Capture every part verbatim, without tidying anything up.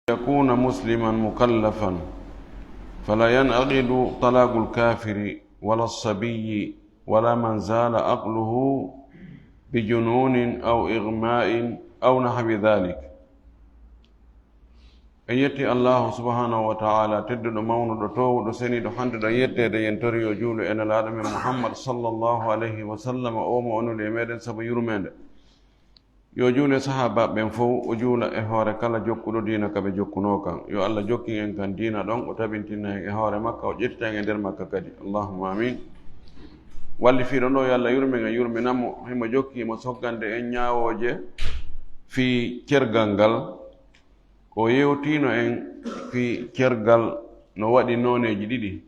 يكون مسلما مكلفا، فلا ينعقد طلاق الكافر ولا الصبي ولا من زال عقله بجنون أو إغماء أو نحو ذلك. En yetti Allahu subhanahu wa ta'ala, tedduɗo, mawnuɗo, toowuɗo, seniiɗo, handuɗo yetteede, yen tori yo juulu e Nelaaɗo men Muhammad sallallahu alayhi wa sallam, o mo o nuli e meɗen sabu yurmeende. Yo juulu e sahaabaaɓe ɓen fow, o juula e hoore kala jokkuɗo diina ka ɓe jokkunoo kan. Yo Allah jokkin en kan diina ɗon, o tabintina en e hoore makka, o ƴettita en e nder makka kadi. Allahumma amin. Wallifiiɗo ɗo, yo Allah yurmen en, yurminan mo, himo jokki himo soggande en ñaawooje fii cergal ngal. O yewtiino en fii cergal no waɗi nooneeji ɗiɗi.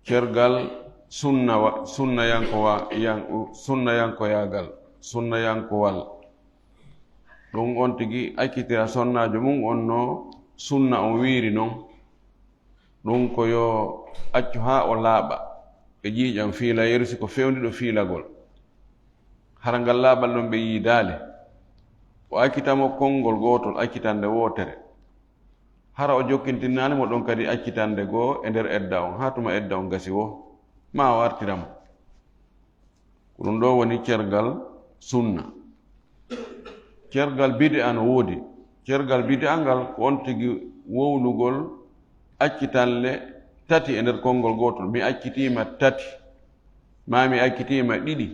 Cergal sunnawa-, sunnayankowa-, yan-, sunnayankoyaagal, sunnayankowal. Ɗum on tigi accitira sonnaajo mum on no sunna on wiiri non. Ɗum ko yo accu haa o laaɓa e ƴiiƴam fiilayeeru, si ko fewndiɗo fiilagol. Hara ngal laaɓal ɗon ɓe yiidaali. O accita mo konngol gootol, accitande wootere. Hara o jokkintinnaali mo ɗon kadi accitande goo e nder edda on, haa tuma edda on gasi woo, maa o artira mo. Ko ɗum ɗoo woni cergal sunna. Cergal bid'a no woodi. Cergal bid'a ngal ko on tigi wowlugol accitanle tati e nder konngol gootol. Mi accitiima tati, maa mi accitiima ɗiɗi.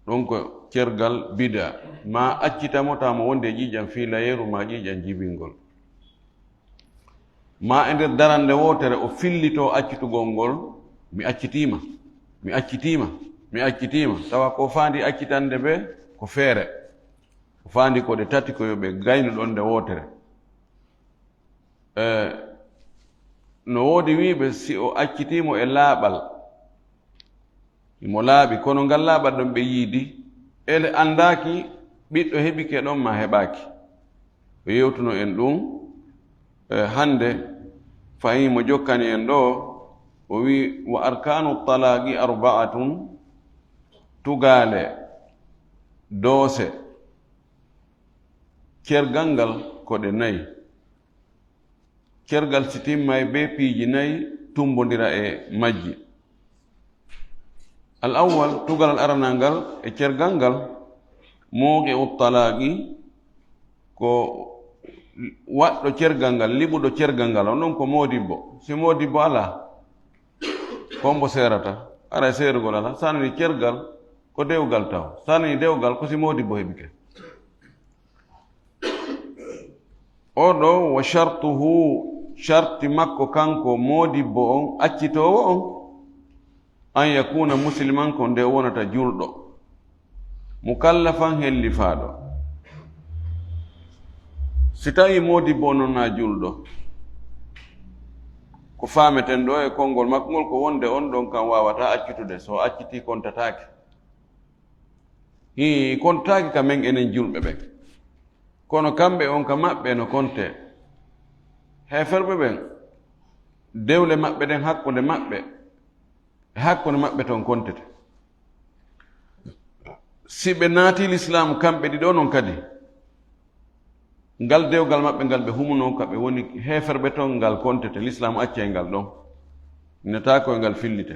Ɗum ko cergal bid'a. Maa accita mo, tawa mo wonde e ƴiiƴam fiilayeeru, maa ƴiiƴam jibingol. Maa e nder darannde wootere o fillitoo accitugol ngol, mi accitiima, mi accitiima, mi accitiima. Tawa ko faandi accitande ɓe ko feere. Ko faandi ko ɗe tati ko yo ɓe gaynu ɗon nde wootere. E, no woodi wiiɓe si o accitii mo e laaɓal, himo laaɓi, kono ngal laaɓal ɗon ɓe yiidi, ele anndaaki ɓiɗɗo heɓike ɗon maa heɓaaki. O yewtuno en ɗum, e, hannde, fahin mo jokkani en ɗoo, o wi'i, "Wa arkaanu talaaqi arba'atun", tugaale, doose, cergal ngal ko ɗe nayi. Cergal si timmay bee piiji nayi tumbondira e majji. Al awwal, tugalal aranal ngal e cergal ngal, muuqi'u talaaqi, ko waɗɗo cergal ngal, liɓuɗo cergal ngal, on ɗon ko moodibbo. Si moodibbo alaa, ko hombo seerata? Haray seerugol alaa. Sanani cergal ko dewgal taw. Sanani dewgal ko si moodibbo heɓike. O ɗoo, wa shartuhu, sharti makko kanko moodibbo on, accitoowo on, an yakuna musliman, ko nde wonata julɗo, mukallafan, hellifaaɗo. Si tawii moodibbo on non na julɗo, ko faameten ɗoo e konngol makko ngol ko wonde on ɗon kan waawataa accitude, so o accitii kontataake. Hii, kontaaki ka men enen julɓe ɓen. Kono kamɓe on ka maɓɓe no kontee. Heeferɓe ɓen, dewle maɓɓe ɗen hakkunde maɓɓe, e hakkunde maɓɓe ton kontete. Si ɓe naatii lislaamu kamɓe ɗiɗo non kadi, ngal dewgal maɓɓe ngal ɓe humunoo ka ɓe woni heeferɓe ton, ngal kontete, lislaamu accay ngal ɗon. Netaako e ngal fillite.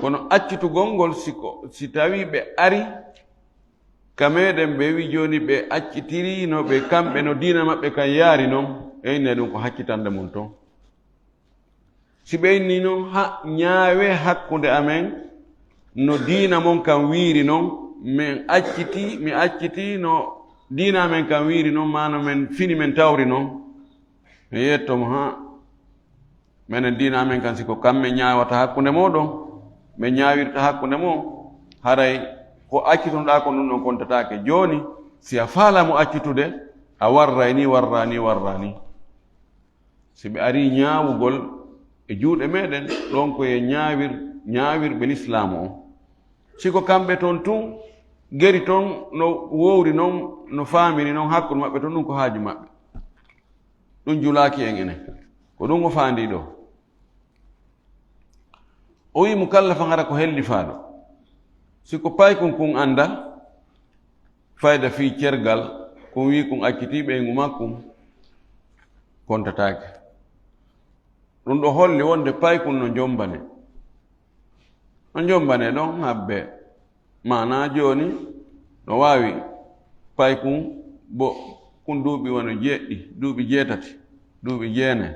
Kono accitugol ngol, si ko, si tawii ɓe ari ka meɗen, ɓe wi jooni ɓe accitirii no ɓe, kamɓe no diina maɓɓe kan yaari non, e inne ɗum ko haccitande mum ton. Si ɓe inni non, ha, ñaawe hakkunde amen no diina mon kan wiiri non, men accitii, mi accitii no diina amen kan wiiri non, maa no men fini men tawri non, mi yetto mo, ha, menen diina amen kan, si ko kamɓe ñaawata hakkunde mooɗon, ɓe ñaawirta hakkunde mon, haray ko accitunoɗaa kon ɗum ɗon kontataake. Jooni, si a faalaa mo accitude, a warray ni, warraa ni, warraa ni. Si ɓe arii ñaawugol e juuɗe meɗen, ɗon ko e ñaawir-, ñaawirɓe lislaamu on. Si ko kamɓe ton tun, geri ton no wowri non, no faamiri non, hakkunde maɓɓe ton, ɗum ko haaju maɓɓe. Ɗum julaaki en enen. Ko ɗum o faandii ɗoo. O wi'i mukallafan hara ko hellifaaɗo. Si ko paykun kun annda fayda fii cergal, Kun wi kun accitii ɓeyngu makkun, kontataake. Ɗun ɗoo holli wonde paykun no jommbane. No jommbane ɗon habbe. Maanaa jooni no waawi paykun bo kun duuɓi wano jeeɗiɗi, duuɓi jeetati, duuɓi jeenay.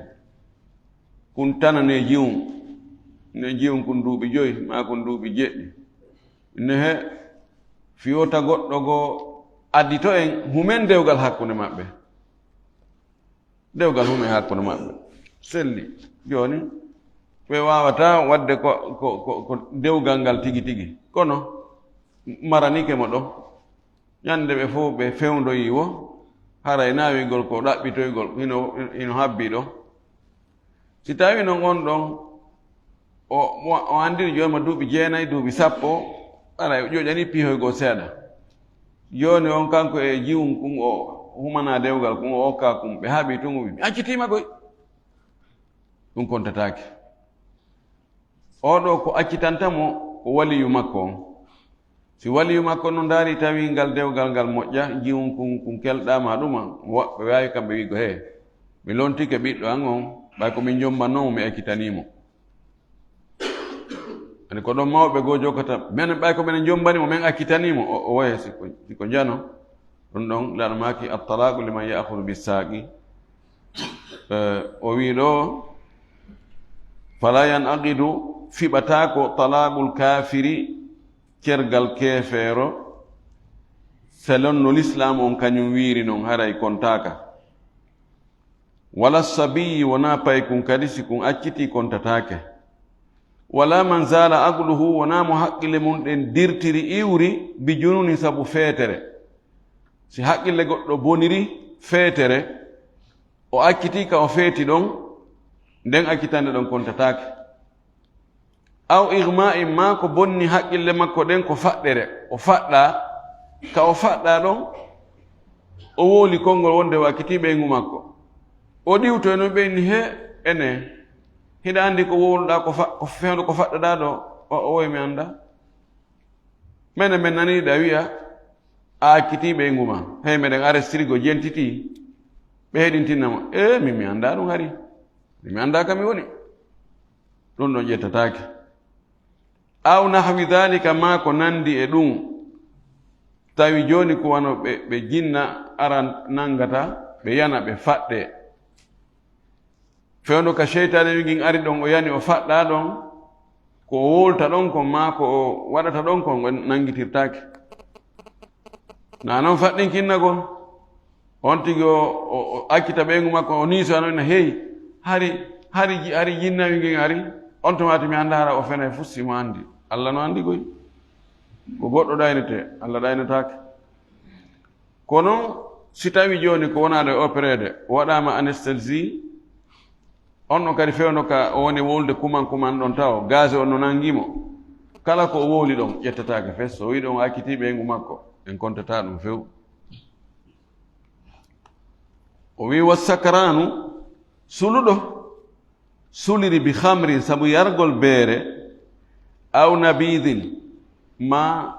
Kun tananee jiwun, ne jiwun kun duuɓi joy, maa kun duuɓi jeeɗiɗi. Ne he fiyota goɗɗo goo addito en humen dewgal hakkunde maɓɓe. Dewgal humen hakkunde maɓɓe. Selli. Jooni, ɓe waawataa waɗde ko, ko, ko, ko dewgal ngal tigi tigi. Kono, maranike mo ɗo. Ñande ɓe fow ɓe fewndoyii wo, haray naawigol ko ɗaɓɓitoygol, hino, hino habbii ɗo. Si tawii non on ɗon, o, o, o anndiri jooni ma duuɓi jeenay, duuɓi sappo, haray o ƴoƴanii piihoygol seeɗa. Jooni on kanko e jiwun kun o humanaa dewgal kun o okkaa kun, ɓe haaɓii tun o wi, "Mi accitiima koy." Ɗun kontataake. Oo ɗoo ko accitanta mo ko waliyu makko on. Si waliyu makko no ndaari tawi ngal dewgal ngal moƴƴa, jiwun kun, kun kelɗaama ɗuma, woɓɓe waawi kamɓe wi'go, "Hee, mi lontike ɓiɗɗo an on, ɓay ko min jommbannoo mo, mi accitanii mo." Ani ko ɗon mawɓe goo jokkata, "Men ɓay ko men jommbani mo, men accitanii mo." O, o woye si ko, si ko njano. Ɗun ɗon, Laɗo maaki, "At-talaqu liman ya'khudhu bis-saqi." Eh, o wii ɗoo, "Fala yan'aqidu, fiɓataako talaqul kafiri, cergal keefeero, selon no lislaam on kañun wiiri non, haray kontaaka. Wala sabiyyi, wonaa paykun kadi, si kun accitii kontataake. Wala man zala aqluhu, wonaa mo haqqille mun ɗen dirtiri, iwri, bi jununin, sabu feetere." Si haqqille goɗɗo boniri feetere, o accitii ka o feeti ɗon, nden accitande ɗon kontataake. Aw igma'in, maa ko bonni haqqille makko ɗen ko faɗɗere, o faɗɗaa, ka o faɗɗaa ɗon, o wooli konngol wonde o accitii ɓeyngu makko. O ɗiwtoy non ɓeyni, "Hee, ene, hiɗa anndi ko wowluɗaa, ko fa-, ko fewndo ko faɗɗaɗaa ɗoo?" O, o woy, "Mi anndaa." Menen men nanii ɗa wi'a, "A accitii ɓeyngu maa." Hey, meɗen arestiri go jentitii. Ɓe heɗintinna mo. "Ee, min mi anndaa ɗun hari. Min mi anndaa ka mi woni." Ɗun ɗon ƴettataake. Aw nahwi dhalika, maa ko nanndi e ɗun. Tawi jooni ko wano ɓe, ɓe jinna ara nanngata, ɓe yana, ɓe faɗɗee. Fewndo ka seytaane wingin ari ɗon, o yani, o faɗɗaa ɗon, ko o wowlta ɗon kon, maa ko o waɗata ɗon kon, on nanngitirtaake. Naa non faɗɗinkinnagol. On tigi o, o, o accita ɓeyngu makko, o niiso, ano ina, "Hey, hari, hari ji-, hari jinna wingin ari." On tuma tumi annda hara o fenay fus, si mo anndi. Alla no anndi koy. Ko goɗɗo ɗaynete, Alla ɗaynataake. Kono si tawi jooni ko wonaa ɗo e opereede, o waɗaama anesthésie, on ɗon kadi fewndo ka o woni wowlude kuman kuman ɗon tawo, gaz on no nanngi mo. Kala ko o wowli ɗon, ƴettataake fes. So o wi'i ɗon o accitii ɓeyngu makko, en kontataa ɗum few. O wi'i, "Wa sakraanu, suluɗo, suliri bi khamrin, sabu yargol beere, aw nabidin, ma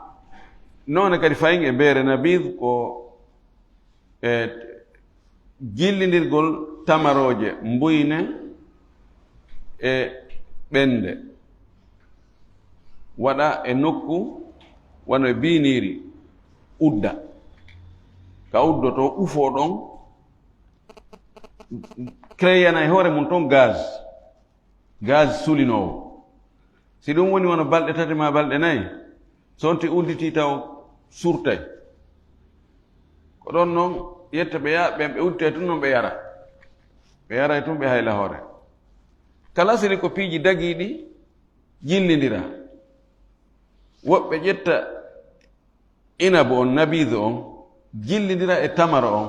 noone kadi fayin e beere." Nabid ko e jillindirgol tamarooje, mbuyne e ɓennde, waɗa e nokku wano e biiniiri, udda. Ka uddotoo, ufoo ɗon, créé yana e hoore mum ton gaz, gaz sulinoowo. Si ɗum woni wano balɗe tati maa balɗe nayi, so on ti udditii taw surtay. Ko ɗon non yetta ɓe yaa, ɓen ɓe udditay tun non ɓe yara. Ɓe yaray tun ɓe hayla hoore. Kala siri ko piiji dagiiɗi jillindira. Woɓɓe ƴetta inabu on, nabiidu on, jillindira e tamaro on,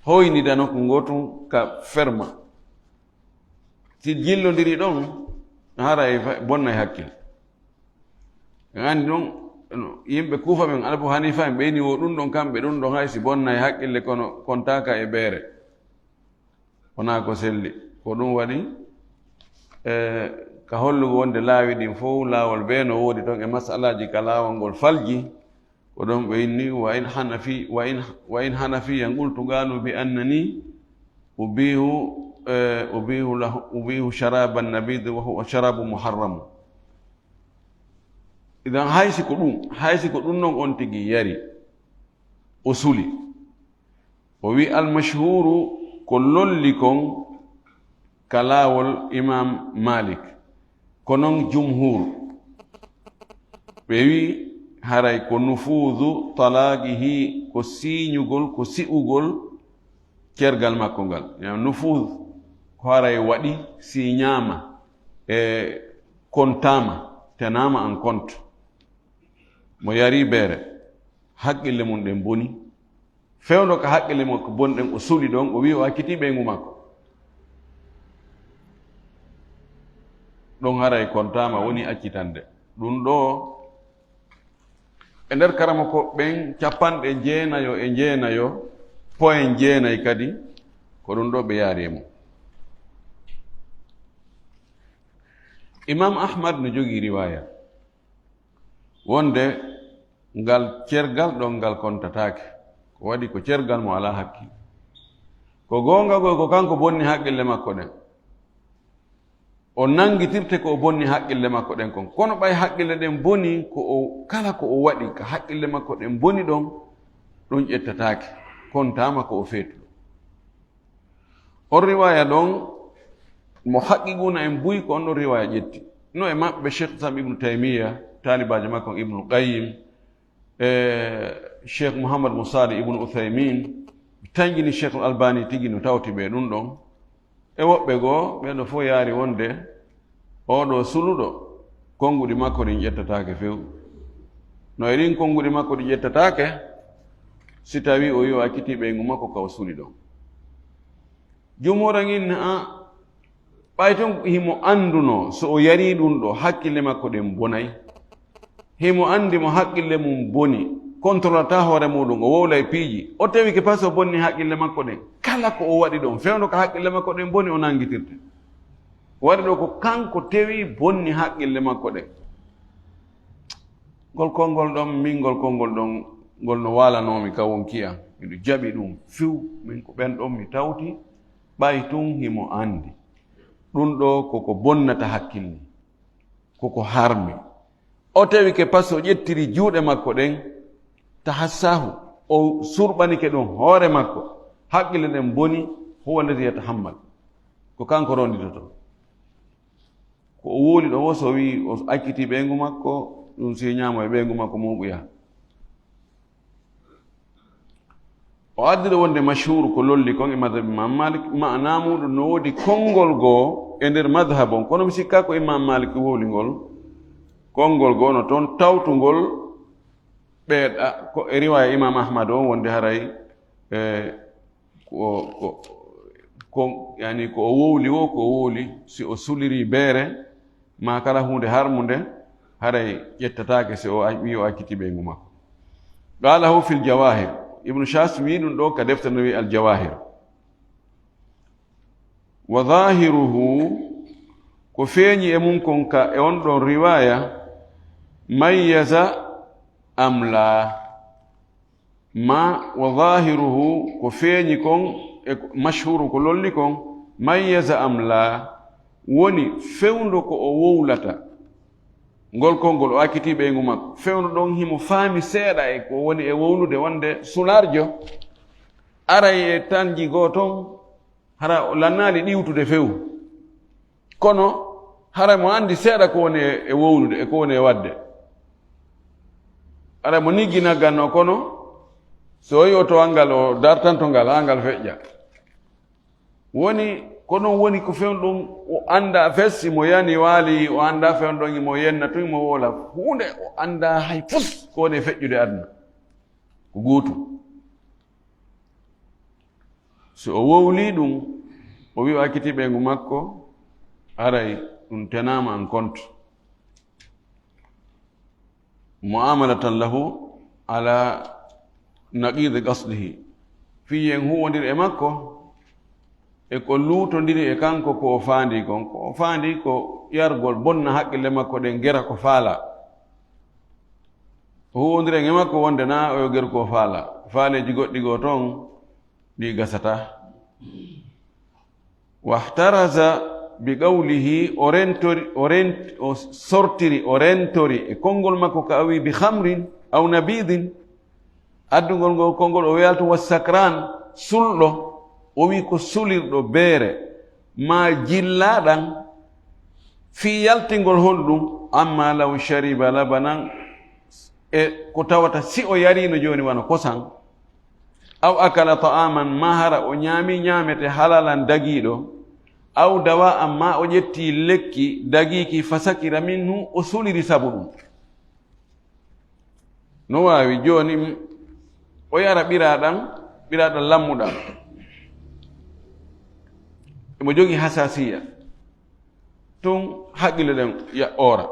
hoynida nokku ngootu ka ferma. Si jillondiri ɗon, haray fa-, bonnay hakkil. En anndi ɗon, no yimɓe Kuufa ɓen, Abu Hanifa en, ɓeyni wo ɗum ɗon, kamɓe ɗum ɗon hay si bonnay hakkille, kono kontaaka e beere. Wonaa ko selli. Ko ɗum waɗi, e, ka hollugo wonde laawi ɗin fow, laawol bee no woodi ton e masalaaji ka laawol ngol falji, Ko ɗon ɓe inni, "Wa in hanafi, wa in, wa in hanafiyan qultu qalu bi annani ubihu, eh, ubihu lahu, ubihu sharaba nabid wa huwa sharabu muharram." Idan hay si ko ɗum, hay si ko ɗum non on tigi yari, o suli. O wi almashhuru ko lolli kon ka laawol Imam Malik. Ko non jumhur. Ɓe wi haray ko nufuudu talaaqihi, ko siiñugol, ko si'ugol cergal makko ngal. Yaa nufuud ko haray waɗi siiñaama e kontaama, tenaama en compte. Mo yari beere, haqqille mum ɗen boni. Fewndo ka haqqille makko boni ɗen, o suli ɗon, o wi o acciti ɓeyngu makko. Ɗon haray kontaama woni accitande. Ɗum ɗo, e nder karama ko ɓen capanɗe jeenayo e jeenayo, poyen jeenay kadi, ko ɗum ɗo ɓe yaari e mum. Imam Ahmad no jogii riwaaya. Wonde ngal cergal ɗon ngal kontataake. Ko waɗi ko cergal mo alaa hakkil. Ko goonga goy ko kanko bonni haqqille makko ɗen. O nanngitirte ko o bonni haqqille makko ɗen kon. Kono ɓay haqqille ɗen boni ko o, kala ko o waɗi ka haqqille makko ɗen boni ɗon, ɗum ƴettataake. Kontaama ko o feetuɗo. On riwaaya ɗon, mo haqiquna en buy ko on ɗon riwaaya ƴetti. No e maɓɓe Cheikh Islam Ibnu Taymiya, taalibaajo makko on Ibnu Qayyim, e Cheikh Muhammad bin Salih Ibnu Uthaymin, tanjini Cheikh Albani tigi no tawti ɓe ɗum ɗon. E woɓɓe goo, ɓe no fof yaari wonde oo ɗoo suluɗo, konnguɗi makko ɗin ƴettataake few. No e ɗin konnguɗi makko ɗi ƴettataake, si tawii o wi'i o accitii ɓeyngu makko ka o suli ɗon. Jumhur en inna, a, ɓay tun himo anndunoo, so o yarii ɗun ɗoo, hakkille makko ɗen bonay. Himo anndi mo haqqille mum boni, kontrolata hoore muɗum, o wowlay piiji. O tewike pas o bonni haqqille makko ɗen. Kala ko o waɗi ɗon, fewndo ko haqqille makko ɗen boni, o nanngitirte. Waɗi ɗoo ko kanko tewi bonni haqqille makko ɗen. Ngol konngol ɗon, min ngol konngol ɗon, ngol no waalanoomi ka wonki an. Miɗo jaɓi ɗum few, min ko ɓen ɗon mi tawti, ɓay tun himo anndi. Ɗum ɗoo ko ko bonnata hakkille, ko ko harmi. O tewike pas o ƴettiri juuɗe makko ɗen, tahassahu, o surɓanike ɗum hoore makko, haqqille ɗen boni, huwa alladhi yatahammal. Ko kanko ronditoto. Ko o wowli ɗo wo, so wii o acciti ɓeyngu makko, ɗum si ñaamo e ɓeyngu makko muuɓuya. O addiri wonde mashhur ko lolli kon e madhab Imam Malik, maana muɗum no woodi konngol goo e nder madhab on, kono mi sikka ko Imam Malik wowli ngol. Konngol goo no toon tawtungol ɓeeɗa, ko e riwaaya Imam Ahmad on wonde haray, e, ko, ko, ko, yani ko o wowli wo, ko o wowli, si o suliri beere, ma kala huunde harmunde, haray ƴettataake si o a-, wi o acciti ɓeyngu makko. Qalahu fil Jawahir. Ibnu Shas wi ɗum ɗo ka deftere no wi Al Jawahir. Wa zahiruhu, ko feeñi e mum kon ka e on ɗon riwaya, mayyaza am la? Ma wa zahiruhu, ko feeñi kon e ko mashhuru ko lolli kon, mayyaza am la, woni fewndo ko o wowlata. Ngol konngol o acciti ɓeyngu makko. Fewndo ɗon himo faami seeɗa e ko woni e wowlude wonde sularjo. Aray e tanji goo ton, hara o lannaali ɗiwtude few. Kono hara mo anndi seeɗa ko woni e, e wowlude e ko woni e waɗde. Hara mo niggi nagganno, kono so o yi'oto angal, o dartanto ngal haa ngal feƴƴa. Woni, ko ɗum woni ko fewndo ɗum o annda fes, si mo yani waali, o annda fewndo ɗon, imo yenna tun, imo wowla huunde, o annda hay fus ko woni e feƴƴude aduna. Ko gootum. So o wowlii ɗum, o wi'i o acciti ɓeyngu makko, haray ɗum tenaama en compte. Mu'amalatan lahu ala naqidi qasdihi. Fii en huuwondiri e makko, e ko luutondiri e kanko ko o faandi kon. Ko o faandi ko yargol bonna haqqille makko ɗen gera ko faalaa. Huwondiren e makko wonde na oyo geru ko faala. Faaleeji goɗɗi goo toon ɗi gasata. Wahtaraza bi qawlihi, o rentori, o rent-, o sortiri, o rentori e konngol makko ka o wi bi khamrin aw nabidin. Addungol ngol konngol o wiyalto wa sakran, sulɗo, o wi ko sulirɗo beere, ma jillaɗan, fii yaltingol honɗum, amma law shariba labanan, e ko tawata si o yarino jooni wano kosan, aw akala ta'aman, ma hara o ñaami ñaamete halalan dagiiɗo, aw dawa, amma o ƴetti lekki dagiiki, fasakira minhu, o suliri sabu ɗum. No waawi jooni o yara ɓiraaɗan, ɓiraaɗan lammuɗan. Emo jogii hasasiya. Tun haqqille ɗen ya oora.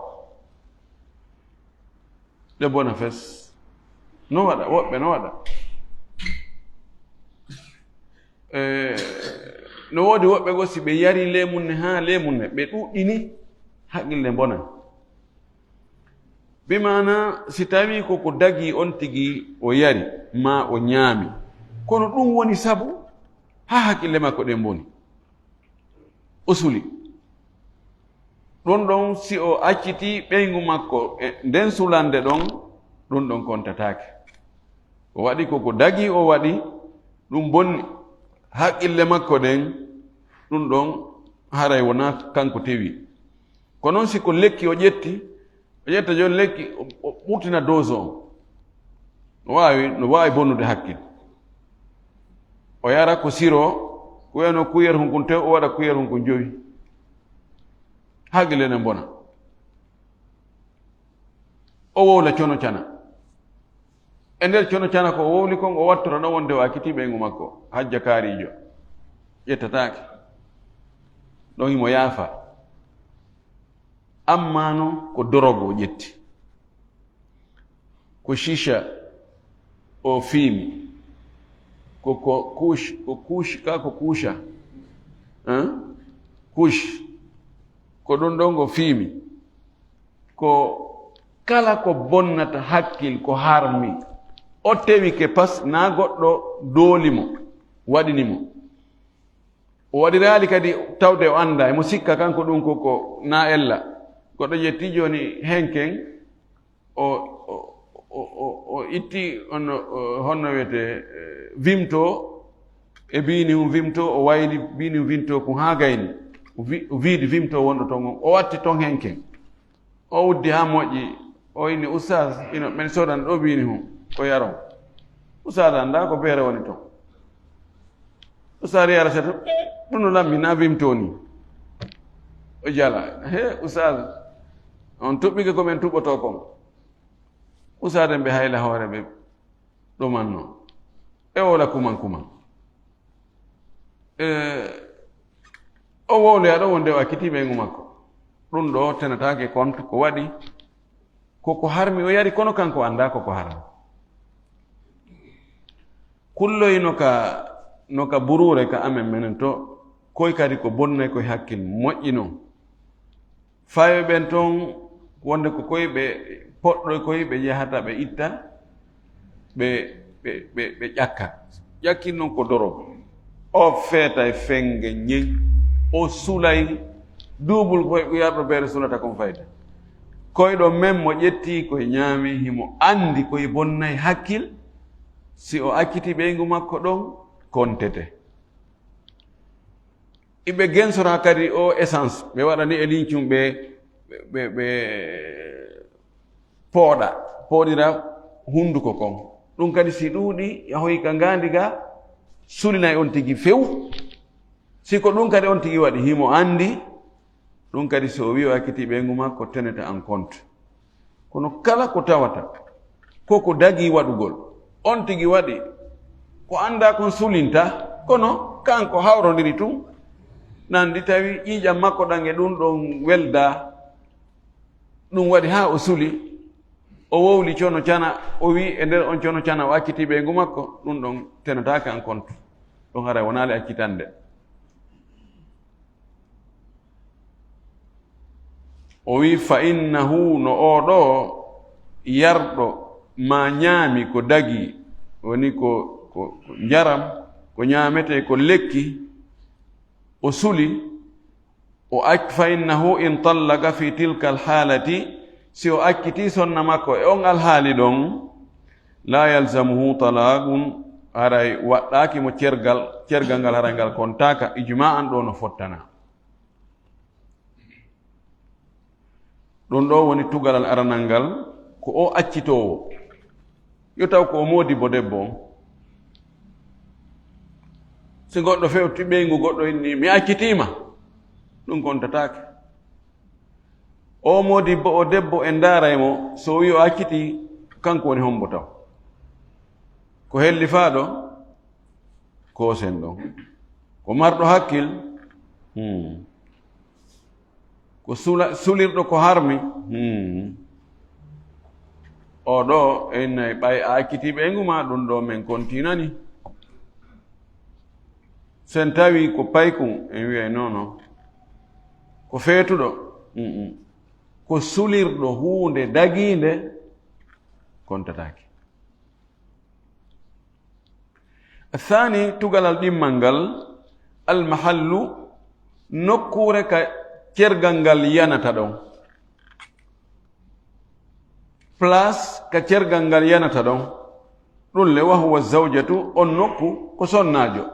Ɗe bona fes. No waɗa, woɓɓe no waɗa. Eh, no woodi woɓɓe goo, si ɓe yari leemun ne haa leemun ne, ɓe ɗuɗɗini, haqqille bonan. Bi maana, si tawii ko ko dagii on tigi o yari, maa o ñaami, kono ɗum woni sabu haa haqqille makko ɗen boni. O suli. Ɗum ɗon, si o accitii ɓeyngu makko e nden sulande ɗon, ɗum ɗon kontataake. O waɗi ko ko dagii o waɗi, ɗum bonni haqqille makko ɗen, ɗum ɗon haray wonaa kanko tewi. Ko noon si ko lekki o ƴetti, o ƴetta jooni lekki, o, o ɓurtina dose on. No waawi, no waawi bonnude hakkille. O yara ko siro, ko wiyano kuyar hunkun tew, o waɗa kuyar hunkun jowi. Haqqille ne mbona. O wowla cono cana. E nder cono cana ko o wowli kon, o wattora ɗon wonde o accitii ɓeyngu makko. Hajja kaariijo. Ƴettataake. Ɗon himo yaafa. Amma non ko dorogo o ƴetti. Ko shisha o fiimi. Ko, ko kush, ko kush, ka ko kusha. Hein? Kush. Ko ɗum ɗon o fiimi. Ko kala ko bonnata hakkil, ko harmi. O tewike pas na goɗɗo dooli mo, waɗini mo. O waɗiraali kadi tawde o anndaa, emo sikka kanko ɗum ko, ko na ella. Goɗɗo ƴetti jooni henken, o, o, o, o, o itti on, o, honno wiyetee, eh, vimto, e biini hum vimto, o wayli biini hum vimto ko haa gayni. O vi-, o viidi vimto wonɗo ton on, o watti ton henken. O uddi haa moƴƴi, o inni, "Ustaas, ino men soodani ɗo biini hum, ko yaron." Ustaas anndaa ko beere woni ton. Ustaas yara seto, "Ɗum no lammi na vimto ni." O jala, "He, Ustaas, on tuɓɓike ko men tuɓɓotoo kon." Ustaas en ɓe hayla hoore ɓe ɗumanno. E wowla kuman kuman. E, o wowloya ɗo wonde o accitii ɓeyngu makko. Ɗum ɗo tenataake compte ko waɗi. Ko ko harmi o yari, kono kanko anndaa ko ko harmi. Kulloy no ka, no ka buruure ka amen menen to, koy kadi ko bonnay koy hakkil moƴƴi non. Faawe ɓen ton wonde ko koy ɓe poɗɗo koy ɓe yahata ɓe itta, ɓe, ɓe, ɓe, ɓe ƴakka. Ƴakkin non ko doro. O feetay fenge ñeñ, o sulay duubul koy yarɗo beere sulata kon fayda. Koyɗo men mo ƴetti koy ñaami, himo anndi koy bonnay hakkil, si o acciti ɓeyngu makko ɗon, kontete. Iɓe gensora kadi o essence, ɓe waɗani e lincum ɓe, ɓe, ɓe pooɗa, pooɗira hunduko kon. Ɗum kadi si ɗuuɗi, yahoyi ka ngaandi ga, sulinay on tigi few. Si ko ɗum kadi on tigi waɗi, himo anndi, ɗum kadi so o wi'i o acciti ɓeyngu makko, tenete en compte. Kono kala ko tawata ko ko dagii waɗugol, on tigi waɗi ko anndaa kon sulinta, kono kanko hawrondiri tun, nandi tawi ƴiiƴam makko ɗan e ɗun ɗon weldaa, ɗun waɗi haa o suli, o wowli cono cana, o wi'i e nder on cono cana o accitii ɓeyngu makko, ɗun ɗon tenataake en compte, ɗon haray wonaali accitande. O wi'i, "Fa innahu, no oo ɗoo yarɗo ma ñaami ko dagi, woni ko, ko, ko njaram, ko ñaametee, ko lekki, o suli, o ac-, fa innahu in tallaqa fi tilka alhaalati, si o accitii sonna makko e on alhaali ɗon, la yalzamuhu talaqun, haray waɗɗaaki mo cergal, cergal ngal haray ngal kontaaka, ijma'an ɗo no fottana. Ɗum ɗo woni tugalal aranal ngal, ko o accitoowo. Yo taw ko o moodibbo debbo on. Si goɗɗo fewti ɓeyngu goɗɗo inni, "Mi accitiima," ɗum kontataake. O moodibbo o debbo en ndaaray mo, so o wi'i o accitii, kanko woni hombo taw? Ko hellifaaɗo? Koosen ɗon. Ko marɗo hakkil? Hmm. Ko sula-, sulirɗo ko harmi? Hmm. O ɗo, en nay ɓay a accitii ɓeyngu ma, ɗum ɗo men kontinani. Sen tawi ko paykun, en wi'ay non non. Ko feetuɗo? Mm-mm. Ko sulirɗo huunde dagiinde, kontataake. Thani, tugalal ɗimmal ngal, almahallu, nokkuure ka cergal ngal yanata ɗon. Place ka cergal ngal yanata ɗon. Ɗum le, wa huwa zawjatu, on nokku ko sonnaajo.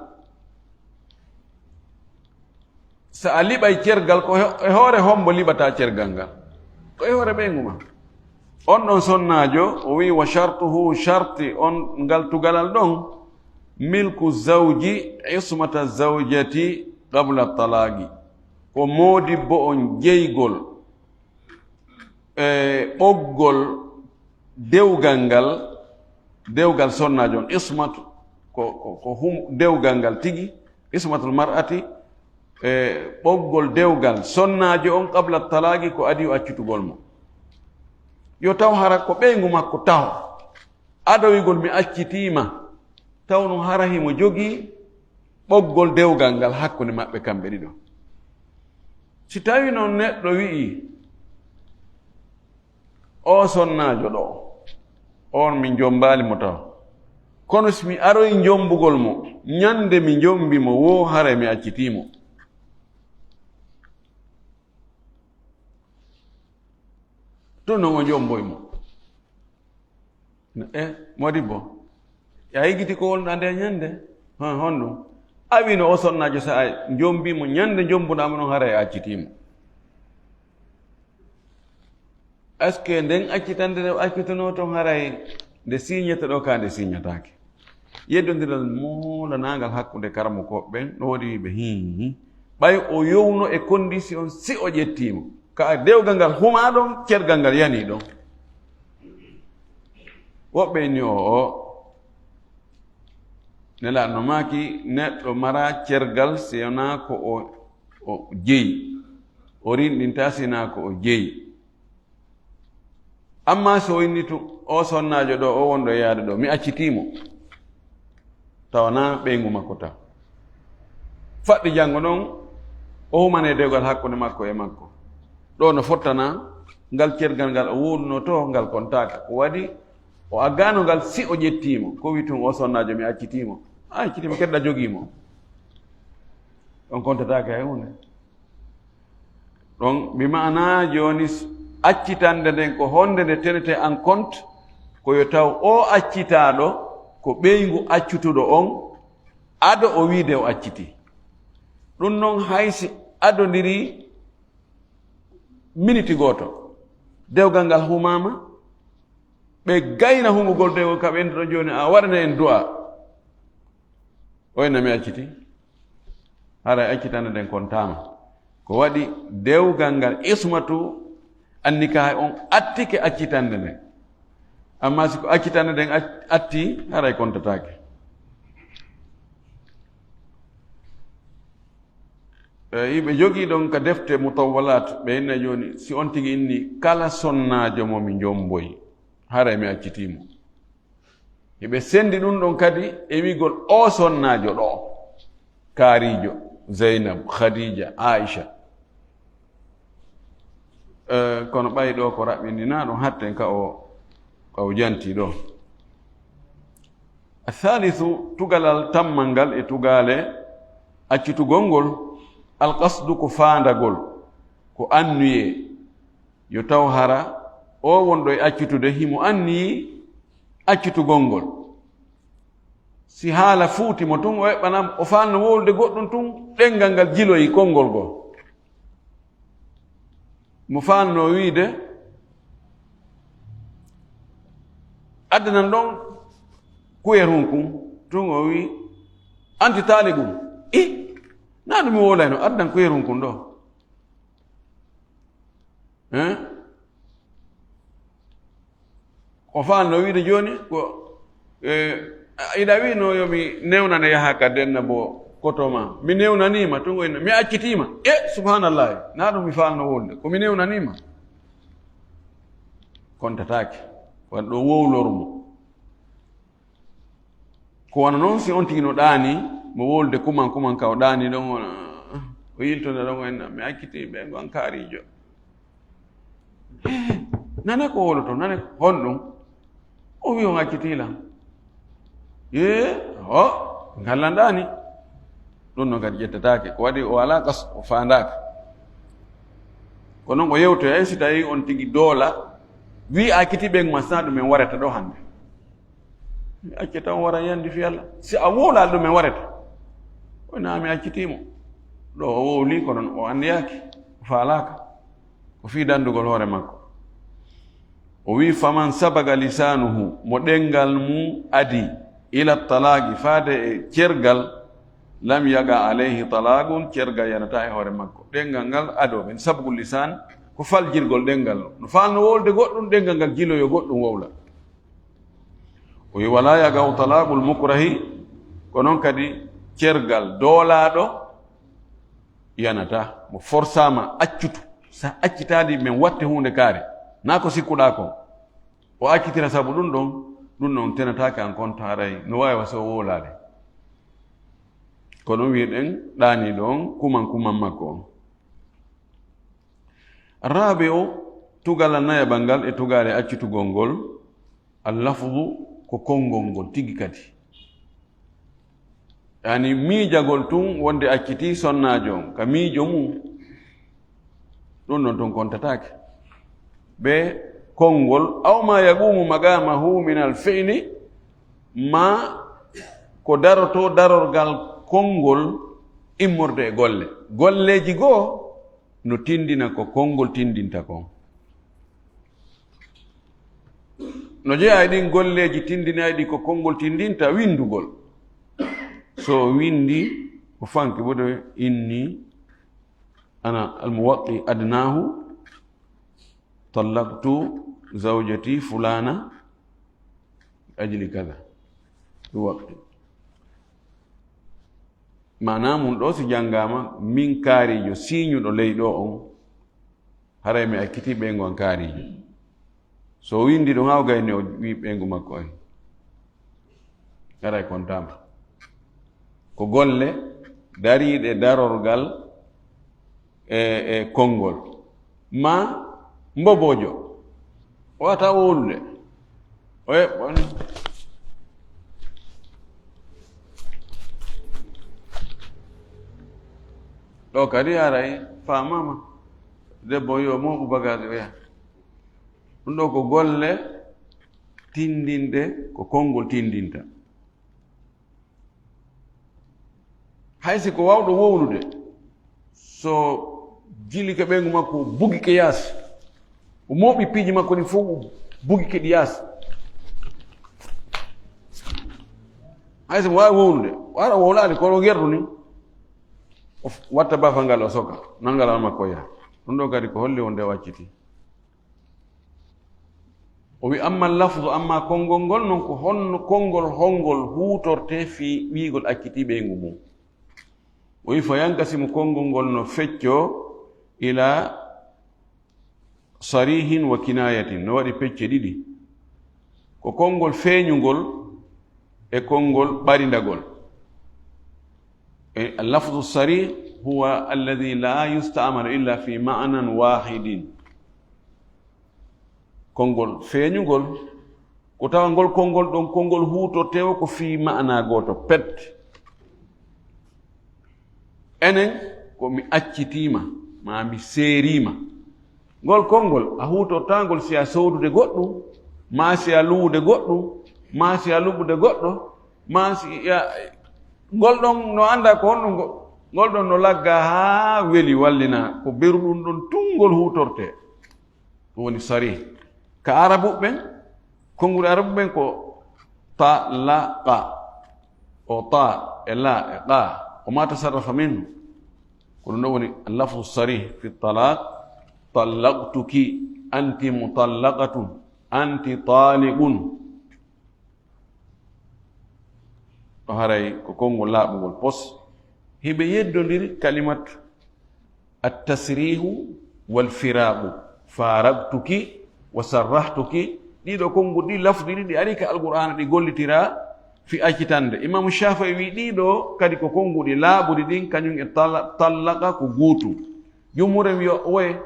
So a liɓay cergal, ko he-, e hoore hombo liɓata cergal ngal? Ko e hoore ɓeyngu ma. On ɗon sonnaajo, o wi'i, "Wa shartuhu, sharti on ngal tugalal ɗon, milku zawji, ismata zawjati qabla talaqi." Ko moodibbo on jeygol, e ɓoggol dewgal ngal, dewgal sonnaajo on, ismatu, ko, ko, ko hum-, dewgal ngal tigi, ismatul mar'ati, e ɓoggol dewgal sonnaajo on qabla talaaqi, ko adii o accitugol mo. Yo taw hara ko ɓeyngu makko taho. Ado wi'ugol, "Mi accitiima," taw no hara himo jogii ɓoggol dewgal ngal hakkunde maɓɓe kamɓe ɗiɗo. Si tawi non neɗɗo wi'i, "O sonnaajo ɗo, on mi jommbaali mo taw. Kono si mi aroyi jommbugol mo, ñande mi jommbi mo woo, haray mi accitii mo." Tun non o jommboy mo. E, moodibbo, a yigiti ko wonɗa nde ñande? Ha, honɗum? A wi'no o sonnaajo, sa a jommbi mo, ñande jommbuɗaa mo ɗon, haray a accitii mo. Est-ce que nden accitande nde o accitunoo ton, haray nde siñete ɗo ka nde siñataake? Yeddondiral moolanaangal hakkunde karamokooɓe ɓen, no woodi wi'uɓe, "Hii, hii." Ɓay o yowno e condition, si o ƴettii mo. Ka dewgal ngal humaa ɗon, cergal ngal yanii ɗon. Woɓɓe inni, o, o. Nelaaɗo no maaki, neɗɗo mara cergal si wonaa ko o, o jeyi. O rinɗinta si wonaa ko o jeyi. Amma so o inni tun, "O sonnaajo ɗo, o wonɗo e yaade ɗo, mi accitii mo," tawa na ɓeyngu makko taw. Faɗɗi janngo ɗon, o humanee dewgal hakkunde makko e makko. Ɗo no fottana, ngal cergal ngal o woodunoo to, ngal kontaaka. Ko waɗi, o aggaano ngal si o ƴettii mo. Ko wi tun, "O sonnaajo, mi accitii mo." A accitii mo, kedda jogii mo. On kontataake hay huunde. Ɗon, bi maana jooni s-, accitande nden ko honde nde tenete en compte? Ko yo taw o accitaaɗo ko ɓeyngu accutuɗo on, ado o wiide o accitii. Ɗum non, hay si adondiri miniti gooto, dewgal ngal humaama, ɓe gayna humugol dewgal ka ɓe ɗo jooni, a waɗana en du'a. O inna mi acciti. Haray accitande nden kontaama. Ko waɗi dewgal ngal ismatu annikaahi on attike accitande nden. Amma si ko accitande nden ac-, atti, haray kontataake. E, yiɓe jogii ɗon ka defte mutawwalaat, ɓe inna jooni, si on tigi inni, "Kala sonnaajo mo mi jomboyi, haray mi accitii mo." Hiɓe sendi ɗum ɗon kadi e wi'gol, "O sonnaajo ɗo, kaarijo, Zeynab, Khadija, Aisha." Eh, kono ɓay ɗo ko raɓɓindinaa ɗum, hatten ka o, Ɓawo janti ɗo. Athalithu, tugalal tammal ngal e tugale accitugol ngol, alqasdu ko faandagol, ko annuye, yo taw hara o wonɗo e accitude himo anniyi accitugol ngol. Si haala fuuti mo tun, o eɓɓanam, o faalno wowlude goɗɗum tun, ɗengal ngal jiloyi konngol goo. Mo faalno wiide, addanan ɗon kuyerun kun, tun o wi, anti taalibun. I, na ɗum mi wowlayno, addan kuyerun kun ɗo. Hein? Ko faalno wiide jooni ko, eh, iɗa wi no yo mi newnane yaha ka denna bo koto ma. Mi newnaniima, tun o inna, mi accitiima. E, subhanallahi, na ɗum mi faalno wolde. Ko mi newnaniima. Kontataake. Waɗ ɗo wowlor mo. Ko wano non si on tigi no ɗaani, mo wolde kuman kuman ka o ɗaani ɗon, o, o yiltonda ɗon, o inna, mi accitii ɓe, ngon kaarijo. Eh, nane ko woloto, nane ko honɗum? O wi on accitii lan. Ye, o, ngallan ɗaani. Ɗum non kadi ƴettataake. Ko waɗi o alaa kas, o faandaaka. Ko non o yewtoyay si tawi on tigi doola, wi a accitii ɓe ma sa ɗum en warata ɗo hannde. Mi acca tan wara yandi fi Allah. Si a wowlaali ɗum en warata. O na mi accitii mo. Ɗo o wowli ko non o anndiyaaki, o faalaaka. Ko fii dandugol hoore makko. O wi, "Faman sabaga lisanuhu," mo ɗengal mum adi, "ila talaaqi," faade e cergal, "lam yaqa alayhi talaaqun," cergal yanataa e hoore makko. Ɗengal ngal ado, ɓen sabgul lisaan, ko faljirgol ɗengal. No faalno wolde goɗɗum, ɗengal ngal jiloyo goɗɗum wowla. O wi, "Wala yaqa'u talaaqul mukrahi," ko non kadi cergal doolaaɗo yanataa. Mo forsaama accutu, sa accitaali men watte huunde kaari, naa ko sikkuɗaa kon. O accitira sabu ɗum ɗon, ɗum ɗon tenataake an kon taaray, no waawi wa so o wowlaade. Ko ɗum wi'eɗen ɗaanii ɗon kuman kuman makko on. Raabe o, tugal nayaɓal ngal e tugaale accitugol ngol, al lafdu ko konngol ngol tigi kadi. Yaani miijagol tun wonde accitii sonnaajo on, ka miijo mum, ɗum ɗon tun kontataake. Be konngol, aw ma yaqumu maqamahu min al fi'li, ma ko darotoo darorgal konngol immorde e golle. Golleeji goo no tindina ko konngol tindinta kon. No jeyaa e ɗin golleeji tindinayɗi ko konngol tindinta winndugol. So o winndi, o fanki ɓuɗo inni, ana almuwaqqi adnaahu, tallaqtu zawjati fulana ajli kada. Ɗum waɗɗi. Maanaa mum ɗo si janngaama, min kaariijo siiñuɗo ley ɗo on, haray mi accitii ɓeyngu an kaariijo. So o winndi ɗum haa o gayni o wii ɓeyngu makko en, haray kontaama. Ko golle dariiɗe darorgal e, e konngol. Ma mboboojo, o wata wowlude. O eɓɓon. Ɗo kadi haray faamaama. Debbo yo mooɓu bagage o yaha. Ɗum ɗo ko golle tindinde, ko konngol tindinta. Hay si ko waawɗo wowlude, so jilike ɓeyngu makko, o bugike yaasi, o mooɓi piiji makko ɗin fof, o bugike ɗi yaasi. Hay si mo waawi wowlude, wara wowlaade, kono o gerto ni, o f-, watta baafal ngal, o soka, nanngal al makko yaha. Ɗum ɗo kadi ko holli wonde o acciti. O wi, amma lafdu, amma konngol ngol non, ko honno konngol hongol huutorte fii wiigol accitii ɓeyngu mum? O wi, fa yankasimu, konngol ngol no feccoo ila sarihin wa kinayatin, no waɗi pecce ɗiɗi. Ko konngol feeñungol e konngol ɓarindagol. E, al-lafzu sarih huwa alladhi la yusta'malu illa fi ma'nan wahidin. Konngol feeñungol Ko tawa ngol konngol ɗon, konngol huutorteewo ko fii ma'anaa gooto pet. Enen, ko mi accitiima, maa mi seeriima. Ngol konngol, a huutortaa ngol si a soodude goɗɗum, maa si a luwude goɗɗum, maa si a luɓude goɗɗo, maa si a, ngol ɗon no anndaa ko honɗum ngo-, ngol ɗon no laggaa haa weli wallina, ko beru ɗum ɗon tun ngol huutortee. Ɗum woni sarih. Ka Arabu ɓen, konguɗi Arabu ɓen ko talaqa. O ta, e la, e qa. O ma tasarrafa minhu. Ko ɗum ɗon woni lafzu sarih fi talaq. Tallaqtuki, anti mutallaqatun, anti taliqun. Ɗo haray ko konngol laaɓungol pos. Hiɓe yeddondiri kalimat at-tasrihu wal firaqu. Faraqtuki wa sarrahtuki. Ɗiɗo konnguɗi lafdi ɗiɗi ari ka Alqur'aana ɗi gollitiraa fi accitande. Imaamu Shaafi'i wi ɗiɗo kadi ko konnguɗi laaɓuɗi ɗin, kañum e tala-, tallaqa ko guutu. Jumhuur en wiya oye,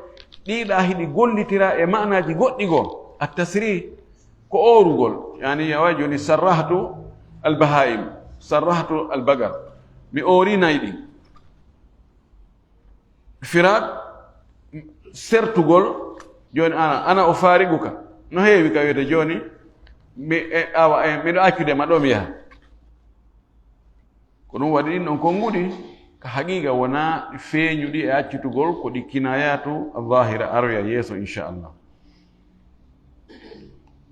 ɗiɗa hiɗi gollitiraa e maanaaji goɗɗi goo. At-tasrih ko oorugol. Yani, awa jooni sarrahtu al-bahaim, sarrahtu al-bagar. Mi oori nayi ɗin. Firaq, sertugol. Jooni ana, ana o fariguka. No heewi ka wiyata jooni, mi, e, awa, e, miɗo accude ma ɗo mi yaha. Ko ɗum waɗi ɗin ɗon konnguɗi, ka haqiiqa wonaa ɗi feeñuɗi e accitugol, ko ɗi kinayatu al-zahira, aroya yeeso, inchallah.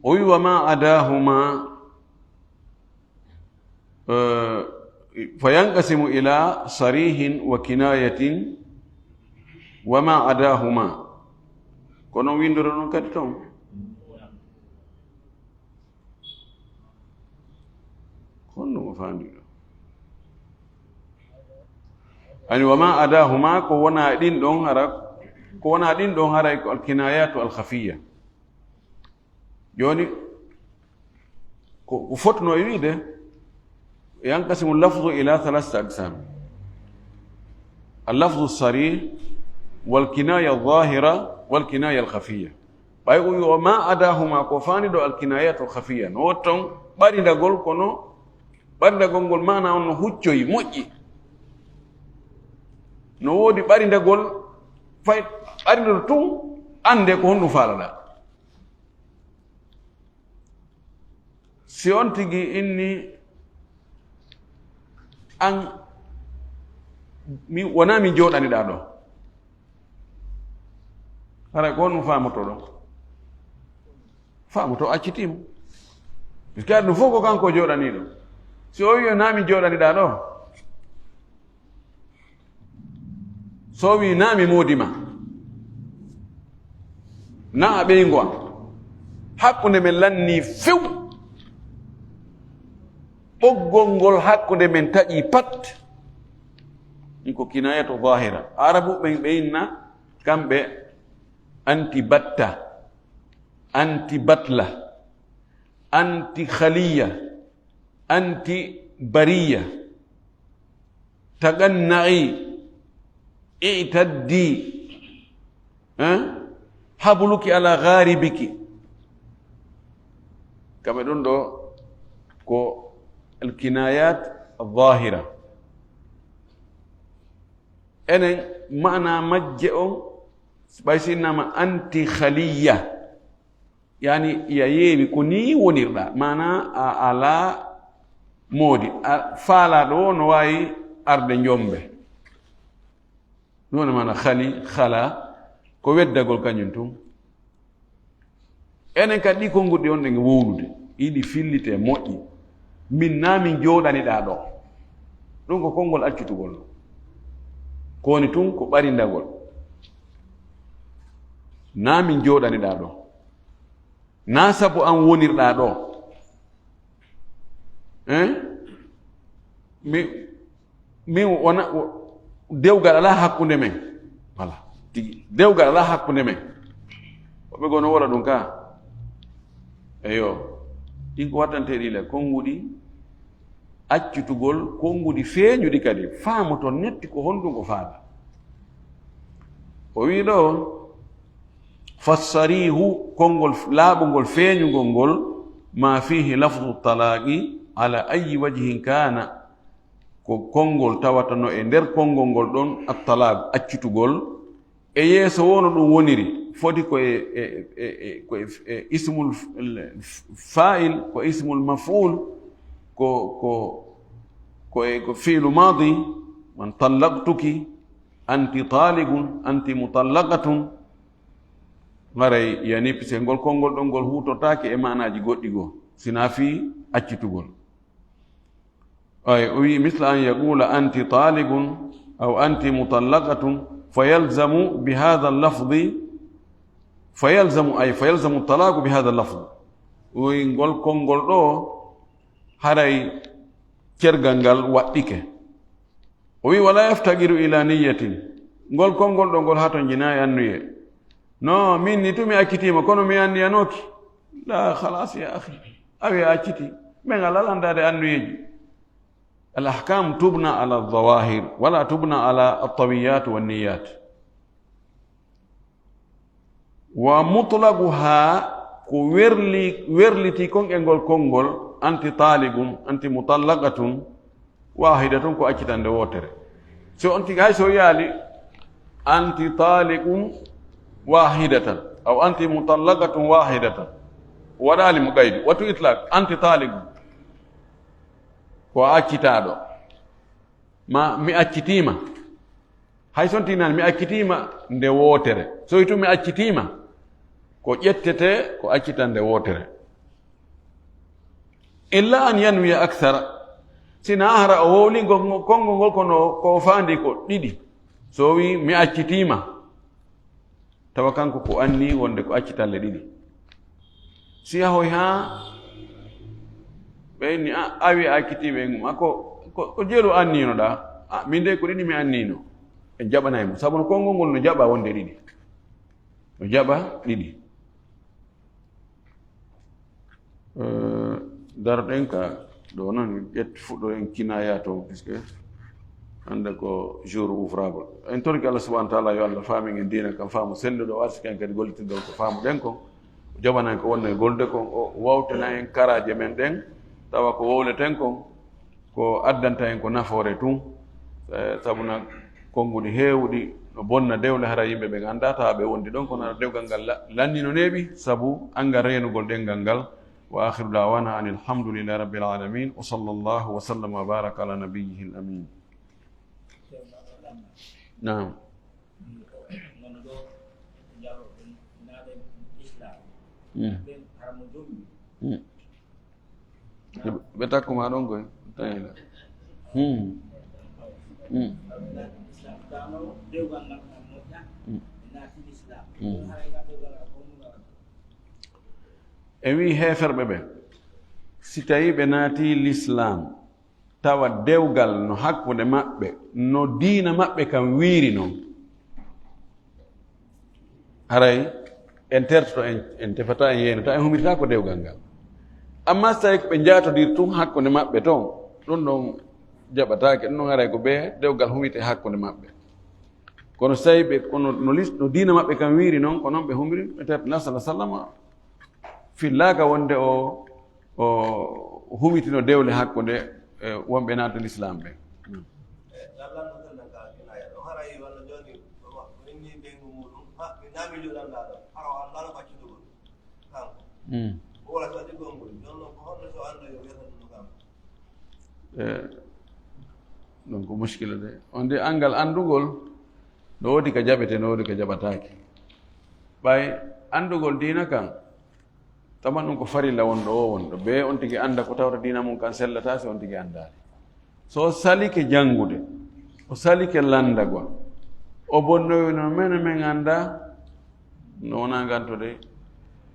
O wi, "Wa ma adahuma, eh, fa yanqasimu ila sarihin wa kinayatin, wa ma adahuma." Kono windoro ɗum kadi ton. Honno mo faami ɗo? Ani, "Wa ma adahuma", ko wona ɗin ɗon hara, ko wona ɗin ɗon haray ko alkinayatu alkhafiya. Jooni, ko, ko fotno e wiide, yanqasimu lafzu ila thalatha aqsam. Al-lafzu sarih, wal kinaya zahira, wal kinaya al-khafiya. Ɓay o wi, "Wa ma adahuma", ko faani ɗo alkinayatu khafiya. No wotton ɓarindagol, kono ɓarindagol ngol maana on no huccoyi, moƴƴi. No woodi ɓarindagol, fay ɓarindoto tun, annde ko honɗum faalaɗaa. Si on tigi inni, "An, mi, wonaa mi jooɗaniɗaa ɗo." Haray ko honɗum faamoto ɗon? Faamoto accitii mo. Puisque ɗum fof ko kanko jooɗaniiɗo. Si o wi'i, "Naa mi jooɗaniɗaa ɗo." So o wi'i, "Naa mi moodi ma. Naa a ɓeyngu am." Hakkunde men lannii few. Ɓoggol ngol hakkunde men taƴii pat. Ɗin ko kinayatu zahira. Arabu ɓen ɓe inna kamɓe anti batta, anti batla, anti khaliya, anti bariya, taganna'i, i'taddi, eh? Habluki ala gharibiki. Kamɓe ɗum ɗo ko alkinayat zahira. Enen maana majje on, ɓay si innama anti khaliya. Yani, ya yeewi ko nii wonirɗa, maana a alaa moodi, a faalaaɗo o no waawi arde njombe. Ɗum woni maana khali, khala, ko weddagol kañum tun. Enen kadi ɗi konnguɗi on ɗen wowlude, iɗi fillite moƴƴi. Min naa min jooɗaniɗaa ɗo. Ɗum ko konngol accutugol. Ko woni tun ko ɓarindagol. Naa min jooɗaniɗaa ɗo. Naa sabu an wonirɗaa ɗo. Hein? Mi, min wona, wo-, dewgal alaa hakkunde men. Voilà. Tigi. Dewgal alaa hakkunde men. Woɓɓe goo no wona ɗum ka. Eyo. Ɗin ko wattanteeɗi le, konnguɗi accutugol, konnguɗi feeñuɗi kadi. Faamoto netti ko honɗum o faala. O wii ɗo, "Fassarihu", konngol laaɓungol, feeñungol ngol, ma fihi lafdu talaaqi ala ayi wajhin kaana, ko konngol tawata no e nder konngol ngol ɗon, at-talaaq, accitugol, e yeeso woo no ɗum woniri, foti ko e, e, e, e, ko e, e ismul f-, l-, f-, faa'il, ko ismul maf'ul, ko, ko, ko e, ko fi'lu maadi, man tallaqtuki, anti taaliqun, anti mutallaqatun. Haray yani, puisque ngol konngol ɗon ngol huutortaake e maanaaji goɗɗi goo, sinaa fii accitugol. Ay, o wi'i, misla an yaqula anti taliqun aw anti mutallaqatun, fa yalzamu bi hadha al-lafzi, fa yalzamu, ay, fa yalzamu talaqu bi hadha al-lafzi. O wi'i, ngol konngol ɗoo, haray cergal ngal waɗɗike. O wi'i, wala yaftaqiru ila niyyatin. Ngol konngol ɗoo ngol hatonjinaay annuye. No, min ni tun mi accitiima, kono mi anniyanooki. La, khalas ya akhi. Awi a acciti. Men alaa landaade annuyeeji. Al ahkam tubna ala zawahir, wala tubna ala at-tawiyat wan niyyat. Wa mutlaquha, ko werli-, werliti kon e ngol konngol, anti taliqun, anti mutallaqatun, wahidatun, ko accitande wootere. So on tigi, hay so yaali, anti taliqun wahidatan, aw anti mutallaqatun wahidatan, waɗaali mo qaydi, watu itlaq, anti taliqun, ko a accitaaɗo. Ma mi accitiima. Hay so on tigi nani, mi accitiima nde wootere. So wi'i tun mi accitiima, ko ƴettete ko accitande wootere. Illa an yanwiya akthara. Sinaa hara o wowli ngo-, konngol ngol kono ko o faandi ko ɗiɗi. So o wi'i mi accitiima, tawa kanko ko anni wonde ko accitalle ɗiɗi. Si yahoy haa ɓe inni, a, awi a accitiima e mum, a ko, ko, ko jelu annino ɗa? A, min de ko ɗiɗi mi annino. En jaɓanay mo. Sabu no konngol ngol no jaɓa wonde ɗiɗi. No jaɓa ɗiɗi. Eh, daroɗen ka ɗo non, ƴet-, fuɗɗoɗen kinaya to, puisque hannde ko jour ouvrable. En torki Allah subhanahu wa taala yo Allah faamin en diina kan faamu selluɗo, o arsiki en kadi gollitirgol ko faamuɗen kon. O jaɓana en ko wonno e golde kon, o wawtina en karaaje men ɗen, tawa ko wowleten kon ko addanta en ko nafoore tun. Eh, sabu na konnguɗi heewuɗi no bonna dewle, hara yimɓe ɓen anndaa, tawa ɓe wondi ɗon, kono hara dewgal ngal la-, lanni no neeɓi, sabu anngal reenugol ɗemngal ngal. Wa akhiru da'wana anil hamdulillahi rabbil alamin. Wa sallallahu wa sallama wa baraka ala nabiyyihil amin. Naam. Ngono ɗo, jaro, naɗen Islam. Mm. Ɓen hara mo jombi. Mm. Ɓe, ɓe takkuma ɗon koy. Tayla. Mm. Mm. Islam tano, dewgal ngal ngal moƴƴa, mm, ɓe naati Islam. Mm. Hara ngal dewgal ngal ko ɗum ngal. E wi heeferɓe ɓe, si tawi ɓe naati Lislaam, tawa dewgal no hakkunde maɓɓe, no diina maɓɓe kan wiiri non, haray en tertoto, en, en tefata, en yeynata, en humirta ko dewgal ngal. Amma so tawi ko ɓe njaatodir tun hakkunde maɓɓe ton, ɗum ɗon jaɓataake, ɗum ɗon haray ko ɓe dewgal humite hakkunde maɓɓe. Kono so tawi ɓe, kono no lis-, no diina maɓɓe kan wiiri non, ko non ɓe humiri, ɓe terto. Nabi sallallahu alaihi wasallam fillaaka wonde o, o humitino dewle hakkunde, e, wonɓe naata Lislaam ɓe. Mm. E, ngal lanndal tan ngal kinaya ɗo. Haray walla jooni, ko, ko inni ɓeyngu muɗum, ha, mi naami joɗanɗaa ɗo. Hara o anndaano ko accitugol. Kanko. Mm. O wala so addi konngol. Jooni non ko honno so annda yo wiyata ɗum no kanko? E, ɗum ko muskila de. On de anngal anndugol, no woodi ka jaɓete, no woodi ka jaɓataake. Ɓay anndugol diina kan, taman ɗum ko farilla wonɗo o wonɗo. Be on tigi annda ko tawata diina mum kan sellata si on tigi anndaali. So o salike janngude, o salike lanndagol, o bonnowi no men, men annda, no wona nganto de.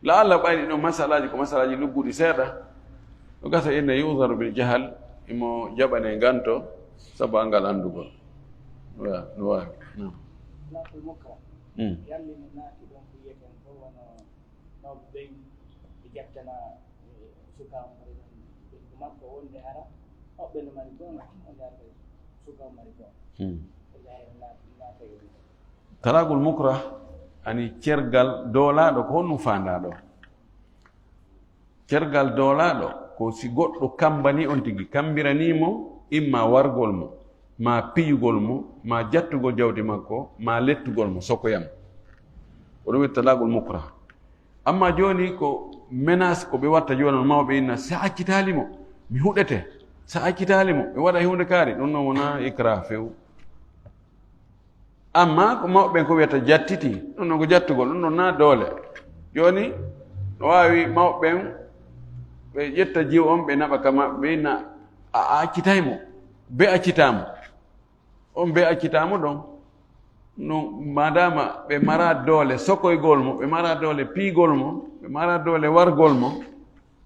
La'alla ɓayɗi ɗon masalaaji ko masalaaji lugguɗi seeɗa. No gasa inna yu'zaru bil jahal, imo jaɓane nganto, sabu anngal anndugol. Wa-, no waawi. Naam. Talaqul mukrah. Mm. Yalli no naati ɗon ko yiyeten ko wano mawɓe ɓen ɓe ƴettana, eh, sukaaɓe mari ɗon, ɓe ko makko wonde hara, hoɓɓe no mari goonga, wonde hara ɓe sukaaɓe mari goonga. Hmm. Wonde hara ɓe naat-, naata e ɗum. Talaqul mukrah, ani cergal doolaaɗo, ko honɗum faandaa ɗo? Cergal doolaaɗo ko si goɗɗo kammbanii on tigi, kammbiranii mo imma wargol mo, maa piyugol mo, maa jattugol jawdi makko, maa lettugol mo, sokoyam. Ko ɗum wi'ata talaaqul mukrah. Amma jooni ko menace ko ɓe watta jooni on, mawɓe inna, si a accitaali mo, mi huɗete. Si a accitaali mo, mi waɗa huunde kaari. Ɗum noon wonaa ikrah few. Amma ko mawɓe ɓen ko wiyata jattiti, ɗum noon ko jattugol, ɗum noon na doole. Jooni, no waawi mawɓe ɓen, ɓe ƴetta jiwo on, ɓe naɓa ka maɓɓe, ɓe inna, a, a accitay mo, be accitaa mo. On be accitaa mo ɗon. No, madama ɓe mara doole sokoygol mo, ɓe mara doole piigol mo, ɓe mara doole wargol mo,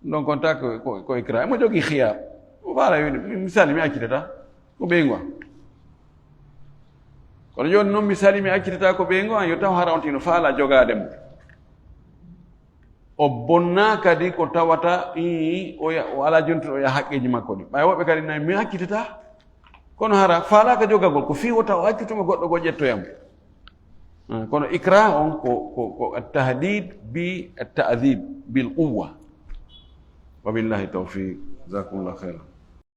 ɗon kon ta ko, ko, ko ikrah. Mo jogii khiyar. O faala wiide, mi, misali, mi accitata. Ko ɓeyngu am. Kono jooni noon, misali, mi accitata ko ɓeyngu am, yo taw hara on tino faala jogaade mo. O bonnaa kadi ko tawata, ii, o ya-, o alaa jontude, o yaha haqqeeji makko ɗi. Ɓay woɓɓe kadi nayi, mi accitata. Kono hara faalaaka jogagol, ko fii wota o accu tuma goɗɗo goo ƴettoya mo. Ah, kono ikrah on ko, ko, ko at-tahdid bi at-ta'dhib bil quwwa. Wa billahi tawfiq. Jazakumullahu khairan.